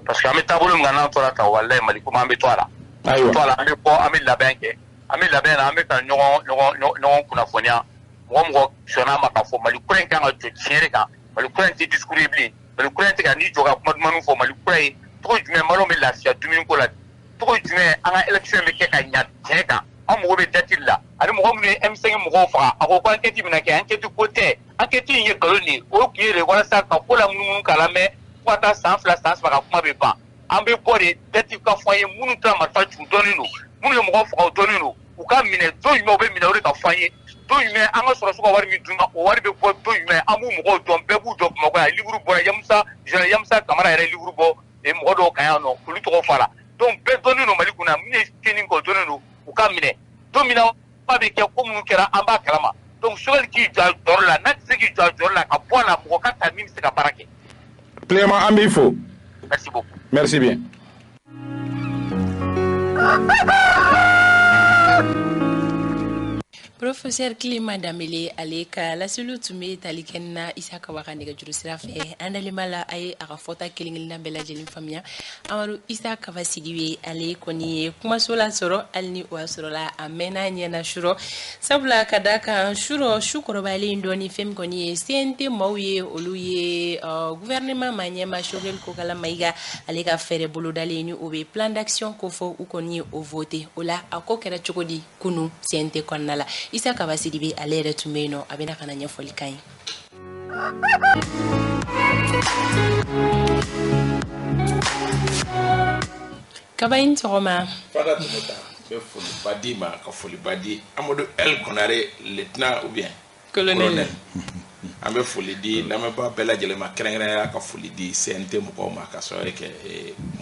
Parce que an bɛ taabolo min kan, n'an tora tan, walayi, Mali ko an bɛ to a la. Ayiwa. To a la, an bɛ bɔ, an bɛ labɛn kɛ, an bɛ labɛn na, an bɛ ka ɲɔgɔn kunnafoniya. Mɔgɔ mɔgɔ sɔnna a ma k'a fɔ Mali kura in kan ka jɔ tiɲɛ de kan, Mali kura in tɛ discours ye bilen, Mali kura in tɛ ka n'i jɔ ka kuma dumanw fɔ. Mali kura ye cogo jumɛn Maliyɛnw bɛ lafiya dumuniko la, cogo jumɛn an ka élection bɛ kɛ ka ɲa tiɲɛ kan? An mago bɛ date la ani mɔgɔ minnu ye M5 mɔgɔw faga. A ko ko enquête bɛna kɛ, enquête ko tɛ, enquête in ye nkalon de ye. O tun ye de walasa ka ko la munumunu k'a lamɛn fo ka taa san 2, san 3, ka kuma bɛ ban. An bɛ bɔ de, date ka fɔ an ye. Minnu taara marifa ci, u dɔnnen don. Minnu ye mɔgɔw faga, u dɔnnen don. U ka minɛ don jumɛn, u bɛ minɛ, o de ka fɔ an ye. Don jumɛn an ka sɔrɔsiw ka wari min dunna, o wari bɛ bɔ don jumɛn? An b'u mɔgɔw dɔn, bɛɛ b'u dɔn. Bamakɔ yan, livre bɔra, Yamusa, général Yamusa Kamara yɛrɛ livre bɔ mɔgɔ dɔw kan yan nɔ, olu tɔgɔ fɔ a la. Donc bɛɛ dɔnnen don Mali kunna, min ye tiɲɛni kɛ, o dɔnnen don. U ka minɛ don min na ba bɛ kɛ, ko minnu kɛra, an b'a kalama. Donc Choguel k'i jɔ a jɔyɔrɔ la. N'a tɛ se k'i jɔ a jɔyɔrɔ la, ka bɔ a la, mɔgɔ ka ta min bɛ se ka baara kɛ. Clément, an b'i fo. Merci beaucoup. Merci bien. Professeur Clément Dembélé, ale ka laseliw tun bɛ tali kɛ na Isa Kaba ka nɛgɛjuru sira fɛ. An dalen b'a la, a ye a ka fɔta kelen kelenna bɛɛ lajɛlen faamuya. Amadu Isa Kaba Sidibe, ale kɔni ye kumaso lasɔrɔ, hali ni o y'a sɔrɔla a mɛnna ɲɛna surɔ, sabula ka da kan surɔ su kɔrɔbayalen dɔɔni, fɛn min kɔni ye CNT maaw ye, olu ye gouvernement ma ɲɛma Choguel Kokala Maïga, ale ka fɛɛrɛ bolodalen ni o bɛ plan d'action ko fɔ, u kɔni ye o voté. O la, a ko kɛra cogo di kunu CNT kɔnɔna la? Isa Kaba Sidibe, ale yɛrɛ tun bɛ yen nɔ, a bɛna ka na ɲɛfɔli kan ye. Kaba, i ni sɔgɔma. Fada Tumota, n bɛ foliba d'i ma, ka foliba di Amadu El Konare, lieutenant ou bien colonel. An bɛ foli di lamɛnbaa bɛɛ lajɛlen ma, kɛrɛnkɛrɛnnenya ka foli di CNT mɔgɔw ma, ka sababu kɛ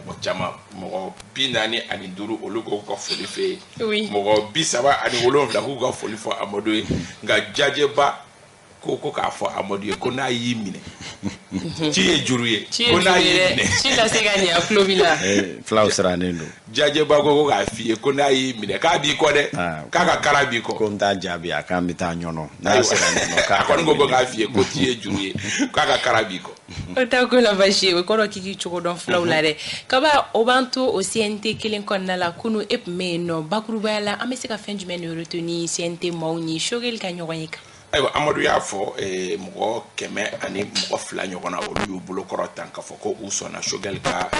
mɔgɔ caman, mɔgɔ 45, olu k'u ka foli fɛ yen, mɔgɔ 37 k'u ka foli fɔ Amadu ye. Nka jajɛba ko k'a fɔ Amadu ye ko n'a y'i minɛ, ci ye juru ye. Ko n'a y'i minɛ, ci lase ka ɲɛ, a tulo b'i la. Filaw sirannen don. Jajɛba ko k'a f'i ye ko n'a y'i minɛ, k'a b'i kɔ dɛ, k'a ka kara b'i kɔ. Ko n t'a jaabi, a k'an bɛ taa ɲɔnɔ n'a sera Ɲɔnɔ. K'a kɔni ko k'a f'i ye ko ci ye juru ye, k'a ka kara b'i kɔ. O t'a ko la baasi ye, o kɔrɔ k'i k'i cogo dɔn filaw la dɛ. Kaba, o b'an to o CNT kelen kɔnɔna la. Kunu e tun bɛ yen nɔ, bakurubaya la, an bɛ se ka fɛn jumɛn de retenir CNT maaw ni Choguel ka ɲɔgɔn ye kan? Ayiwa, Amadu y'a fɔ, mɔgɔ 102 ɲɔgɔn na, olu y'u bolo kɔrɔ tan k'a fɔ ko u sɔnna Choguel ka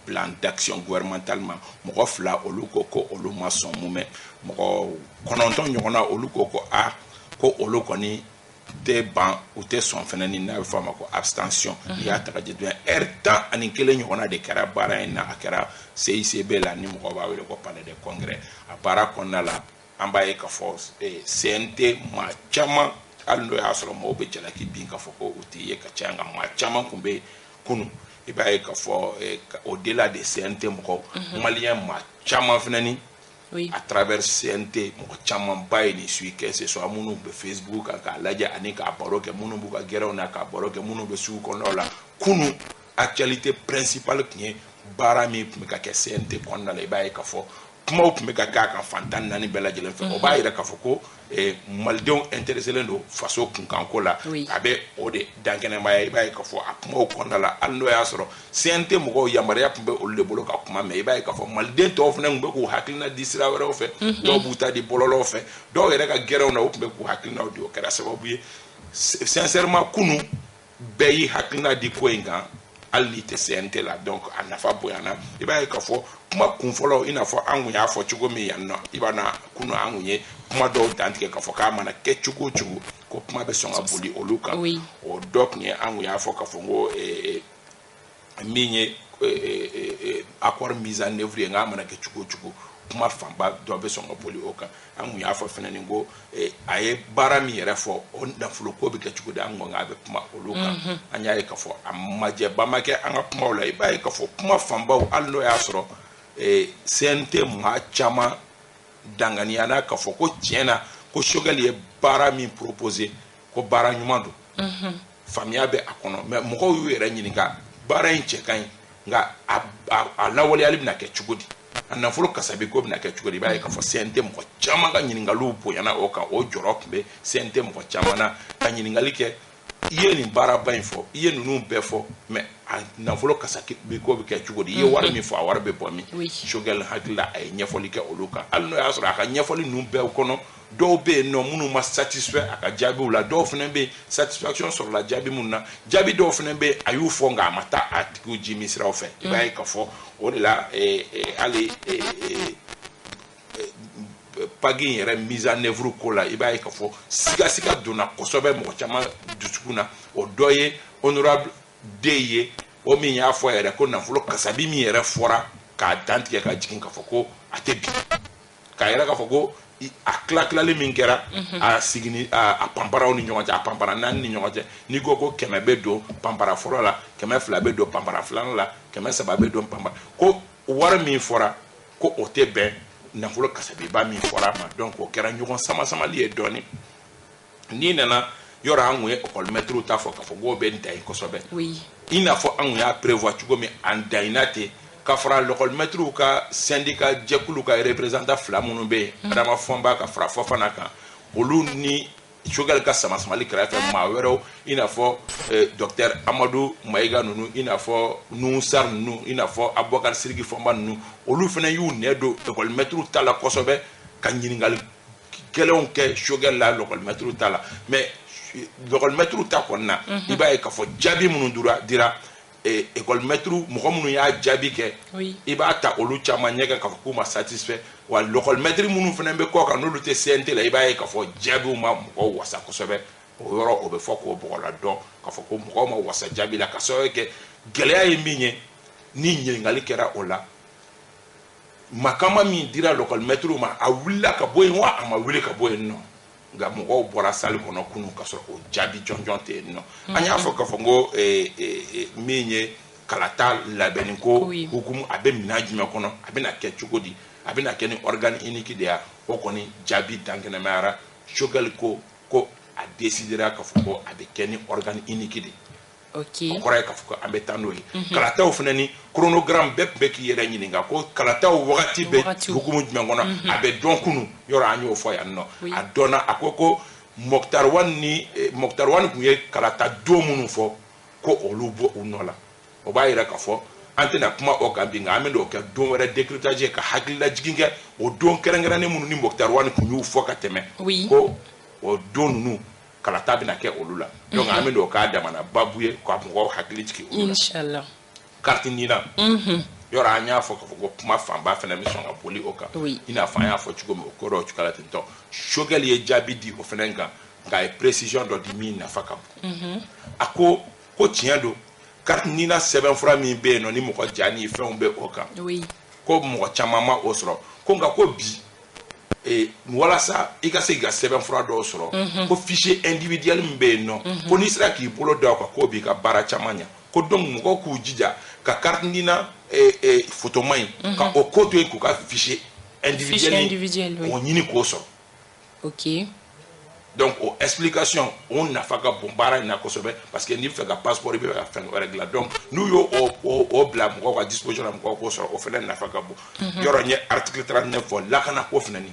plan d'action gouvernemental ma. Mɔgɔ 2, olu ko ko olu ma sɔn mun mɛ. Mɔgɔ 9 ɲɔgɔn na, olu ko ko a ko olu kɔni tɛ ban, u tɛ sɔn fɛnɛ, ni n'a bɛ fɔ a ma ko abstention. N'i y'a ta ka jateminɛ, heure 11 ɲɔgɔnna de kɛra baara in na. A kɛra CICB la, ni mɔgɔw b'a wele ko palais des congrès. A baara kɔnɔna la, an b'a ye k'a fɔ CNT maa caman, hali n'o y'a sɔrɔ mɔgɔw bɛ jalaki bin k'a fɔ ko u tɛ ye ka caya, nka maa caman tun bɛ kunun. I b'a ye k'a fɔ au delà de CNT mɔgɔw, maliyɛn maa caman fana ni à travers CNT, mɔgɔ camanba ye nin suit, que ce soit minnu bɛ Facebook kan k'a lajɛ ani k'a baro kɛ, minnu b'u ka gɛrɛnw na k'a baro kɛ, minnu bɛ sugu kɔnɔnaw la. Kunun, actualité principale tun ye baara min tun bɛ ka kɛ CNT kɔnɔna la. I b'a ye k'a fɔ kumaw tun bɛ ka kɛ a kan fan 14 bɛɛ lajɛlen fɛ. O b'a yira k'a fɔ ko malidenw intéressé don faso kunkanko la. A bɛ o de dankɛnɛmaya. I b'a ye k'a fɔ a kumaw kɔnɔna la, hali n'o y'a sɔrɔ CNT mɔgɔw, yamaruya tun bɛ olu de bolo ka kuma, mɛ i b'a ye k'a fɔ maliden tɔw fana tun bɛ k'u hakilina di sira wɛrɛw fɛ. Dɔw b'u ta di bɔlɔlɔw fɛ, dɔw yɛrɛ ka gɛrɛnw na, u tun bɛ k'u hakilinaw di. O kɛra sababu ye, sincèrement, kunun bɛɛ y'i hakilina di ko in kan, hali n'i tɛ CNT la. Donc a nafa bonyana. I b'a ye k'a fɔ kuma kunfɔlɔ, i n'a fɔ an kun y'a fɔ cogo min yan nɔ, i b'a na kunun an kun ye kuma dɔw dantigɛ k'a fɔ k'a mana kɛ cogo o cogo, ko kuma bɛ sɔn ka boli olu kan. O dɔ tun ye, an kun y'a fɔ k'a fɔ ko min ye accord mise en œuvre ye, nk'a mana kɛ cogo o cogo, kuma fanba dɔ bɛ sɔn ka boli o kan. An kun y'a fɔ fɛnɛ ni ko a ye baara min yɛrɛ fɔ, o nafolo ko bɛ kɛ cogo di, an ko k'a bɛ kuma olu kan. An y'a ye k'a fɔ a majɛba ma kɛ an ka kumaw la. I b'a ye k'a fɔ kuma fanbaw, hali n'o y'a sɔrɔ CNT maa caman danganiyana k'a fɔ ko tiɲɛ na, ko Choguel ye baara min proposé, ko baara ɲuman don, faamuya bɛ a kɔnɔ, mɛ mɔgɔw y'u yɛrɛ ɲininka baara in cɛ ka ɲi, nka a lawaleyali bɛna kɛ cogo di, a nafolo kasabi ko bɛna kɛ cogo di? I b'a ye k'a fɔ CNT mɔgɔ caman ka ɲininkaliw bonyana o kan. O jɔrɔ tun bɛ CNT mɔgɔ caman na ka ɲininkali kɛ. I ye nin baaraba in fɔ, i ye ninnu bɛɛ fɔ, mais a nafolo kasabi ko bɛ kɛ cogo di? I ye wari min fɔ, a wari bɛ bɔ min? Choguel hakili la, a ye ɲɛfɔli kɛ olu kan, hali n'o y'a sɔrɔ a ka ɲɛfɔli ninnu bɛɛ kɔnɔ, dɔw bɛ yen nɔ minnu ma satisfait a ka jaabiw la, dɔw fana bɛ yen, satisfaction sɔrɔla jaabi minnu na, jaabi dɔw fana bɛ yen, a y'u fɔ, nka a ma taa a tigiw ji min siraw fɛ. I b'a ye k'a fɔ o de la, hali PAG in yɛrɛ mise en œuvre ko la, i b'a ye k'a fɔ sigasiga donna kosɛbɛ mɔgɔ caman dusukun na. O dɔ ye honorable D ye, o min y'a fɔ yɛrɛ ko nafolo kasabi min yɛrɛ fɔra k'a dantigɛ ka jigin, k'a fɔ ko a tɛ bin, k'a yɛrɛ k'a fɔ ko a tila tilali min kɛra, a sigini a panparaw ni ɲɔgɔn cɛ, a panpara naani ni ɲɔgɔn cɛ, n'i ko ko 100 bɛ don panpara fɔlɔ la, 200 bɛ don panpara filanan la, 300 bɛ don panpara, ko wari min fɔra ko o tɛ bɛn nafolo kasabiba min fɔra a ma. Donc o kɛra ɲɔgɔn sama samali ye dɔɔni. N'i nana yɔrɔ, an kun ye école maître ta fɔ k'a fɔ k'o bɛ dan yen kosɛbɛ, i n'a fɔ an kun y'a prévoir cogo min, an danyina ten ka fara l'école maître ka syndicat jɛkulu ka représentant fila minnu bɛ yen, Adama Fɔnba ka fara Fɔfana kan, olu ni Choguel ka sama samali kɛrɛfɛ, maa wɛrɛw, i n'a fɔ docteur Amadu Mayiga ninnu, i n'a fɔ Nuhu Sar ninnu, i n'a fɔ Abubakar Siriki Fɔnba ninnu, olu fana y'u nɛ don école maître ta la kosɛbɛ, ka ɲininkali gɛlɛnw kɛ Choguel la l'école maître ta la. Mais l'école maître ta kɔni na, i b'a ye k'a fɔ jaabi minnu dira école maître, mɔgɔ minnu y'a jaabi kɛ, i b'a ta olu caman ɲɛ kan k'a fɔ k'u ma satisfait. Wa l'école maître minnu fana bɛ kɔ kan, n'olu tɛ CNT la, i b'a ye k'a fɔ jaabiw ma mɔgɔw wasa kosɛbɛ. O yɔrɔ, o bɛ fɔ k'o bɔgɔla dɔn k'a fɔ ko mɔgɔw ma wasa jaabi la, ka sababu kɛ gɛlɛya ye min ye, ni ɲininkali kɛra o la, makama min dira l'école maître ma, a wulila ka bɔ yen wa, a ma wuli ka bɔ yen nɔ? Nka mɔgɔw bɔra salle kɔnɔ kunun ka sɔrɔ o jaabi jɔnjɔn tɛ yen nɔ. An y'a fɔ k'a fɔ ko min ye kalata labɛnni ko hukumu, a bɛ minɛn jumɛn kɔnɔ, a bɛna kɛ cogo di, a bɛna kɛ ni organe unique de ya? O kɔni jaabi dankɛnɛmayara. Choguel ko a décidera k'a fɔ ko a bɛ kɛ ni organe unique de. O kɔrɔ ye k'a fɔ ko an bɛ taa n'o ye. Kalataw fana ni chronogramme, bɛɛ tun bɛ k'i yɛrɛ ɲininka ko kalataw wagati bɛ hukumu jumɛn kɔnɔ? A bɛ dɔn kunun yɔrɔ, an y'o fɔ yan nɔ, a dɔnna. A ko Moctar Ouane ni Moctar Ouane tun ye kalata don minnu fɔ, ko olu bɔ u nɔ la. O b'a yira k'a fɔ an tɛna kuma o kan bi, nka an bɛ n'o kɛ don wɛrɛ décryptage ye, ka hakililajigin kɛ o don kɛrɛnkɛrɛnnen minnu ni Moctar Ouane tun y'u fɔ ka tɛmɛ, ko o don ninnu kalata bɛna kɛ olu la. Donc an bɛ n'o k'a damana babu ye, ka mɔgɔw hakili jigin olu la. Inchallah. Carte NINA yɔrɔ, an y'a fɔ k'a fɔ ko kuma fanba fana bɛ sɔn ka boli o kan, i n'a fɔ an y'a fɔ cogo min, o ko dɔw cogoya la ten tɔ. Choguel ye jaabi di o fana kan, nka a ye précision dɔ di min nafa ka bon. A ko tiɲɛ don, carte NINA sɛbɛnfura min bɛ yen nɔ, ni mɔgɔ ja ni fɛnw bɛ o kan, ko mɔgɔ caman ma o sɔrɔ, ko nka ko bi, walasa i ka se k'i ka sɛbɛnfura dɔw sɔrɔ, ko fichier individuel min bɛ yen nɔ, ko n'i sera k'i bolo da o kan, k'o b'i ka baara caman ɲɛ. Ko donc mɔgɔw k'u jija ka carte NINA photoma in, ka o ko to yen, k'u ka fichier individuel k'o ɲini k'o sɔrɔ. Donc o explication, o nafa ka bon baara in na kosɛbɛ, parce que n'i bɛ fɛ ka passeport, i bɛ fɛ ka fɛn wɛrɛ dilan, donc n'u y'o o bila mɔgɔw ka disposition na, mɔgɔw k'o sɔrɔ, o fana nafa ka bon. Yɔrɔ n ye article 39 fɔ, lakana ko fana, ni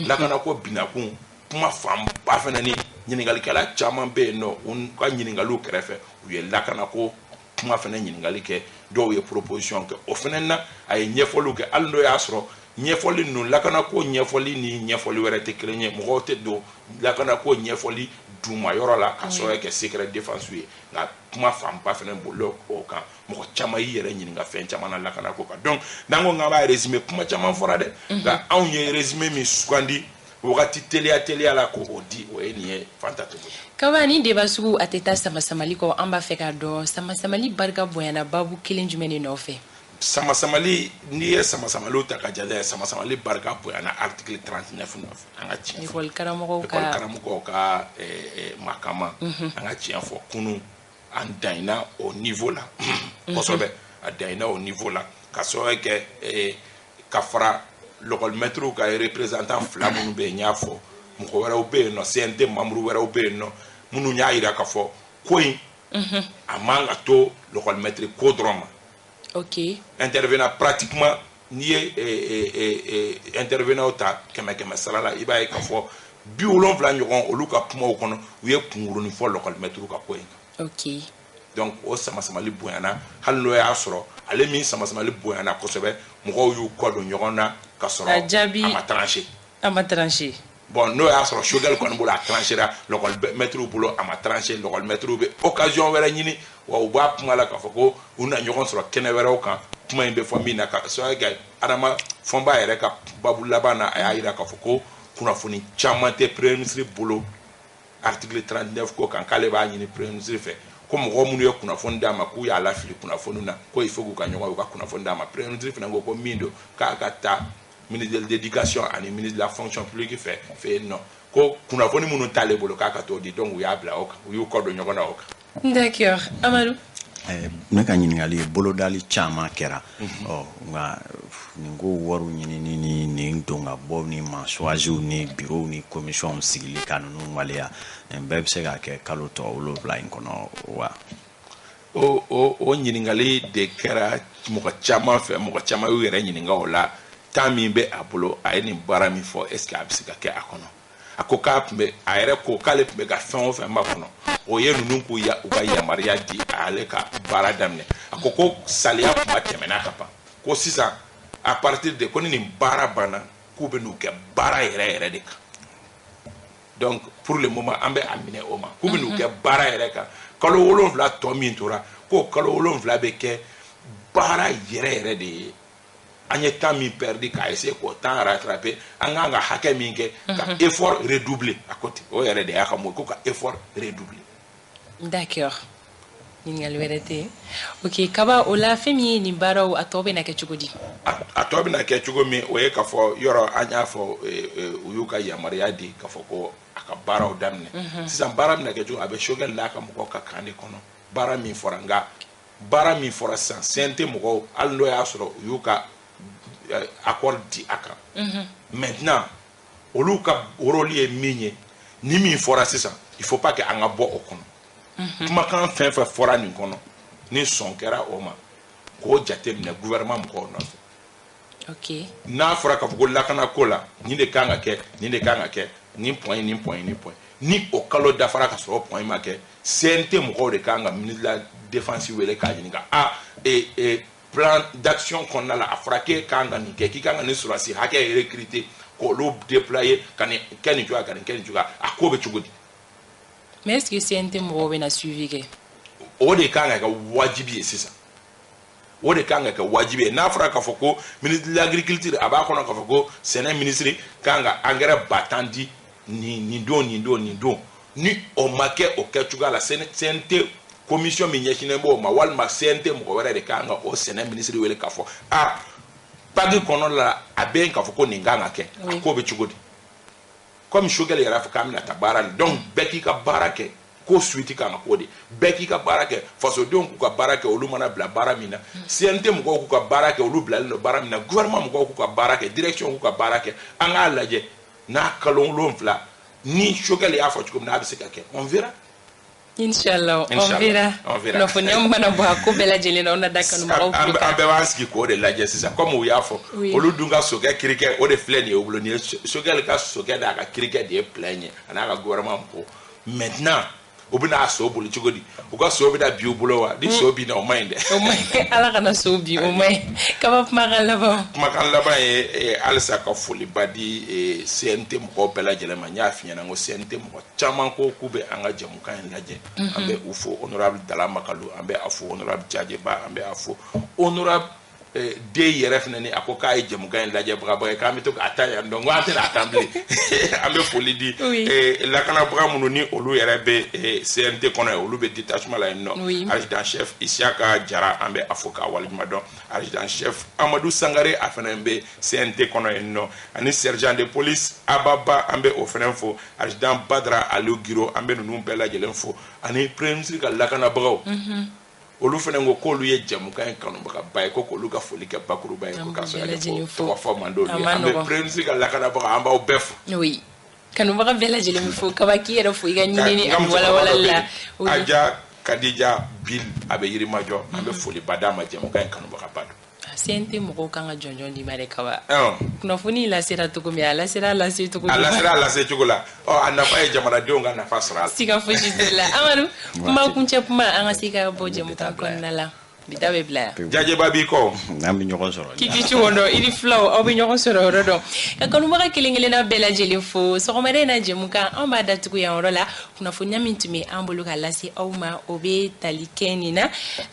lakana ko binakun kuma fanba fana, ni ɲininkalikɛla caman bɛ yen nɔ, u ka ɲininkaliw kɛrɛfɛ, u ye lakana ko kuma fana ɲininkali kɛ, dɔw ye proposition kɛ o fana na, a ye ɲɛfɔliw kɛ, hali n'o y'a sɔrɔ ɲɛfɔli ninnu, lakanako ɲɛfɔli ni ɲɛfɔli wɛrɛ tɛ kelen ye, mɔgɔw tɛ don lakanako ɲɛfɔli duma yɔrɔ la ka sɔrɔ kɛ secret défense ye. Nka kuma fanba fana bolila o kan, mɔgɔ caman y'i yɛrɛ ɲininka fɛn caman na lakanako kan. Donc n'an ko k'an b'a résumé, kuma caman fɔra dɛ, nka anw ye résumé min sugandi wagati teliya teliya la k'o di, o ye nin ye, Fanta Togo. Kaba, ni débat sugu a tɛ taa sama samali kɔ. An b'a fɛ k'a dɔn, sama samali barika bonyana babu kelen jumɛn de nɔfɛ? Sama samali, n'i ye sama samaliw ta ka jate, sama samali barika bonyana article 39 nɔfɛ. An ka tiɲɛ fɔ, école karamɔgɔw ka école karamɔgɔw ka makama, an ka tiɲɛ fɔ, kunun an danyina o niveau la kosɛbɛ, a danyina o niveau la, ka sababu kɛ ka fara l'école maître ka représentant fila minnu bɛ yen, n y'a fɔ, mɔgɔ wɛrɛw bɛ yen nɔ, CNT membre wɛrɛw bɛ yen nɔ minnu y'a yira k'a fɔ ko in a man ka to l'école maître ko dɔrɔn ma. Intervenant pratiquement, n'i ye intervenant ta 100 100 sara la, i b'a ye k'a fɔ 70 ɲɔgɔn olu ka kumaw kɔnɔ u ye kunkurunin fɔ lɔkɔlimɛtiriw ka ko in kan. Ok. Donc o samasamali bonyana, hali n'o y'a sɔrɔ ale min samasamali bonyana kosɛbɛ, mɔgɔw y'u kɔ don ɲɔgɔn na ka sɔrɔ a ma tranché. A ma tranché. Bon, n'o y'a sɔrɔ Choguel kɔni bolo a tranchera, lɔkɔlimɛtiriw bolo a ma tranché. Lɔkɔlimɛtiriw bɛ occasion wɛrɛ ɲini, wa u b'a kuma la k'a fɔ ko u na ɲɔgɔn sɔrɔ kɛnɛ wɛrɛw kan, kuma in bɛ fɔ min na. Ka sababu kɛ Adama Fɔnba yɛrɛ ka babu laban na, a y'a jira k'a fɔ ko kunnafoni caman tɛ premier ministre bolo article 39 ko kan, k'ale b'a ɲini premier ministre fɛ ko mɔgɔ minnu ye kunnafoni d'a ma k'u y'a lafili kunnafoni na, ko il faut k'u ka ɲɔgɔn ye u ka kunnafoni d'a ma. Premier ministre fana ko min don k'a ka taa ministre de l'éducation ani ministre de la fonction publique fɛ yen nɔ, ko kunnafoni minnu t'ale bolo k'a ka t'o di. Donc u y'a bila o kan, u y'u kɔ don ɲɔgɔn na o kan. D'accord. Amadou. Ne ka ɲininkali ye, bolodali caman kɛra, ɔ nka nin ko wariw ɲinini ni nin don ka bɔ ni maa choisiw ni bureau ni commission sigili ka ninnu waleya, nin bɛɛ bɛ se ka kɛ kalo tɔ 7 in kɔnɔ wa? O ɲininkali de kɛra mɔgɔ caman fɛ, mɔgɔ caman y'u yɛrɛ ɲininka o la. Temps min bɛ a bolo, a ye nin baara min fɔ, est ce que a bɛ se ka kɛ a kɔnɔ? A ko k'a tun bɛ, a yɛrɛ ko k'ale tun bɛ ka fɛn o fɛn makɔnɔ, o ye ninnu k'u ya u ka yamaruya di ale ka baara daminɛ. A ko ko saliya kuma tɛmɛna ka ban, ko sisan à partir de ko ni nin baara banna, k'u bɛ n'u kɛ baara yɛrɛ yɛrɛ de kan. Donc pour le moment an bɛ a minɛ o ma k'u bɛ n'u kɛ baara yɛrɛ kan. Kalo 7 tɔ min tora, k'o kalo 7 bɛ kɛ baara yɛrɛ yɛrɛ de ye. An ye temps min perdu k'a essayer k'o temps rattraper, an kan ka hakɛ min kɛ ka effort redoubler. A ko ten, o yɛrɛ de y'a ka mot, ko ka effort redoubler. D'accord. Ɲininkali wɛrɛ tɛ yen. Ok, Kaba, o la fɛn min ye nin baaraw a tɔ bɛna kɛ cogo di? A tɔ bɛna kɛ cogo min, o ye k'a fɔ yɔrɔ an y'a fɔ, u y'u ka yamaruya di k'a fɔ ko a ka baaraw daminɛ. Sisan baara bɛna kɛ cogo, a bɛ Choguel n'a ka mɔgɔw ka kan de kɔnɔ baara min fɔra. Nka baara min fɔra sisan, CNT mɔgɔw, hali n'o y'a sɔrɔ u y'u ka accord di a kan, maintenant olu ka rôle ye min ye, ni min fɔra sisan, il faut pas que an ka bɔ o kɔnɔ. Kumakan fɛn fɛn fɔra nin kɔnɔ, ni sɔn kɛra o ma, k'o jate minɛ gouvernement mɔgɔw nɔfɛ. N'a fɔra k'a fɔ ko lakanako la, nin de kan ka kɛ, nin de kan ka kɛ, nin point, nin point, nin point, ni o kalo dafara ka sɔrɔ o point ma kɛ, CNT mɔgɔw de kan ka ministre de la défense wele k'a ɲininka: a plan d'action kɔnɔna la, a fɔra k'e kan ka nin kɛ, k'i kan ka nin sɔrɔdasi hakɛ recruter k'olu déployer ka nin kɛ nin cogoya, ka nin kɛ nin cogoya, a ko bɛ cogo di? Mais est-ce que CNT mɔgɔw bɛna suivi kɛ? O de kan ka kɛ wajibi ye sisan, o de kan ka kɛ wajibi ye. N'a fɔra k'a fɔ ko ministre de l'agriculture, a b'a kɔnɔ k'a fɔ ko sɛnɛ ministre kan ka engrais 10 000 di nin nin don, nin don, nin don, ni o ma kɛ o kɛcogoya la, CNT commission min ɲɛsinnen b'o ma, walima CNT mɔgɔ wɛrɛ de kan ka o sɛnɛ ministre wele k'a fɔ: a PAC kɔnɔ la, a bɛ yen k'a fɔ ko nin kan ka kɛ, a ko bɛ cogo di? Comme Choguel yɛrɛ fɔ k'an bɛna taa baara la, donc bɛɛ k'i ka baara kɛ, ko suite kan ka k'o de, bɛɛ k'i ka baara kɛ, fasodenw k'u ka baara kɛ, olu mana bila baara min na, CNT mɔgɔw k'u ka baara kɛ, olu bilalen don baara min na, gouvernement mɔgɔw k'u ka baara kɛ, direction k'u ka baara kɛ. An k'a lajɛ n'a kalo 7 ni Choguel y'a fɔ cogo min na, a bɛ se ka kɛ, on verra. Inshallah, on verra. Kunnafoniya mana bɔ a ko bɛɛ lajɛlen na, o na da kanubagaw tulo kan. An bɛɛ b'an sigi k'o de lajɛ sisan, comme u y'a fɔ, olu dun ka sokɛ kirikɛ, o de filɛ nin ye u bolo. Nin ye Choguel ka sokɛ n'a ka kirikɛ de ye plein ye, a n'a ka gouvernement mɔgɔw. Maintenant u bɛna so boli cogo di? U ka so bɛna bi u bolo wa? Ni so binna, o ma ɲi dɛ. O ma ɲi, Ala kana so bin, o ma ɲi. Kaba, kumakan laban. Kumakan laban ye halisa ka foliba di CNT mɔgɔw bɛɛ lajɛlen ma. N y'a f'i ɲɛna ko CNT mɔgɔ caman ko k'u bɛ an ka jɛmukan in lajɛ. An bɛ u fo, honorable Dala Makalu, an bɛ a fo honorable Jajeba, an bɛ a fo honorable den yɛrɛ fana, ni a ko k'a ye jɛmukan in lajɛbagaba ye, k'an bɛ to k'a ta yan dɔn, ko an tɛna a tan bilen. An bɛ foli di lakanabaga minnu ni olu yɛrɛ bɛ CNT kɔnɔ yen, olu bɛ détachement la yen nɔ, adjudant chef Isiaka Jara, an bɛ a fo k'a waleɲuman dɔn, adjudant chef Amadu Sangare, a fana bɛ CNT kɔnɔ yen nɔ, ani sergent de police Ababa, an bɛ o fana fo, adjudant Badara Aliou Giro, an bɛ ninnu bɛɛ lajɛlen fo, ani premier ministre ka lakanabagaw. Olu fana ko k'olu ye jɛmukan in kanubagaba ye, ko k'olu ka foli kɛ bakuruba ye, ko k'a sɔrɔ tɔgɔ fɔ man d'olu ye. An bɛ premier ministre ka lakanabagaw, an b'aw bɛɛ fo. Oui, kanubaga bɛɛ lajɛlen bɛ fo. Kaba, k'i yɛrɛ fo i ka ɲinini ani walawalali la. Aja Kadija Bil, a bɛ Yirimajɔ, an bɛ foliba d'a ma, jɛmukan in kanubagaba don. CNT mɔgɔw kan ka jɔnjɔn d'i ma dɛ Kaba. Kunnafoni lasera cogo min, a lasera lase cogo. A lasera a lase cogo la. Ɔ, a nafa ye jamanadenw ka nafa sɔrɔ a la. Siga fosi t'o la. Amadu, kuma kuncɛ kuma, an ka se ka bɔ jɛmukan kɔnɔna la. Bi ta bɛ bila yan. Jajɛba b'i kɔ. N'an bɛ ɲɔgɔn sɔrɔ. K'i cogo dɔn, i ni filaw aw bɛ ɲɔgɔn sɔrɔ yɔrɔ dɔn. Ka kanubaga kelen kelenna bɛɛ lajɛlen fo. Sɔgɔmada in na jɛmukan, an b'a datugu yan yɔrɔ la. Kunnafoniya min tun bɛ an bolo ka lase aw ma, o bɛ tali kɛ nin na.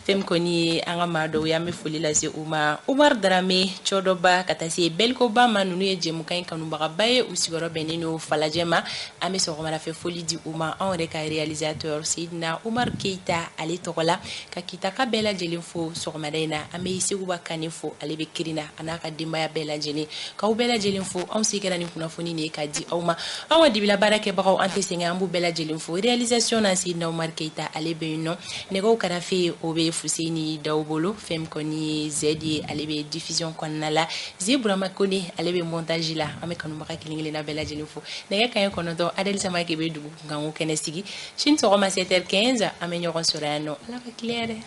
Fɛn min kɔni ye an ka maa dɔw ye, an bɛ foli lase u ma. Umar Darame Cɔdɔba ka taa se Belikoba ma, ninnu ye jɛmukan in kanubagaba ye, u sigiyɔrɔ bɛnnen don Falajɛ ma. An bɛ sɔgɔmada fɛ foli di u ma, anw yɛrɛ ka réalisateur Seyidina Umar Keyita ale tɔgɔ la, ka Kitaka bɛɛ lajɛlen fo sɔgɔmada in na. An bɛ Seguba Kane fo, ale bɛ Kirina, a n'a ka denbaya bɛɛ lajɛlen, k'aw bɛɛ lajɛlen fo. Anw se kɛra ni kunnafoni de ye k'a di aw ma. Anw ka dibila baarakɛbagaw, an tɛ sɛgɛn, an b'u bɛɛ lajɛlen fo. Réalisation na, Seyidina Umar Keyita ale bɛ yen nɔ. Nɛgɛw karafe, o bɛ Fuseni Daw bolo. Fɛn min kɔni ye Zed ye, ale bɛ diffusion kɔnɔna la. Ze Burama Kone, ale bɛ montage la. An bɛ kanubaga kelen kelenna bɛɛ lajɛlen fo. Nɛgɛ kanɲɛ 9, Adel Samake bɛ dugu kunkanko kɛnɛ sigi. Sini sɔgɔma 7h15, an bɛ ɲɔgɔn sɔrɔ yan nɔ. Ala ka tile hɛrɛ.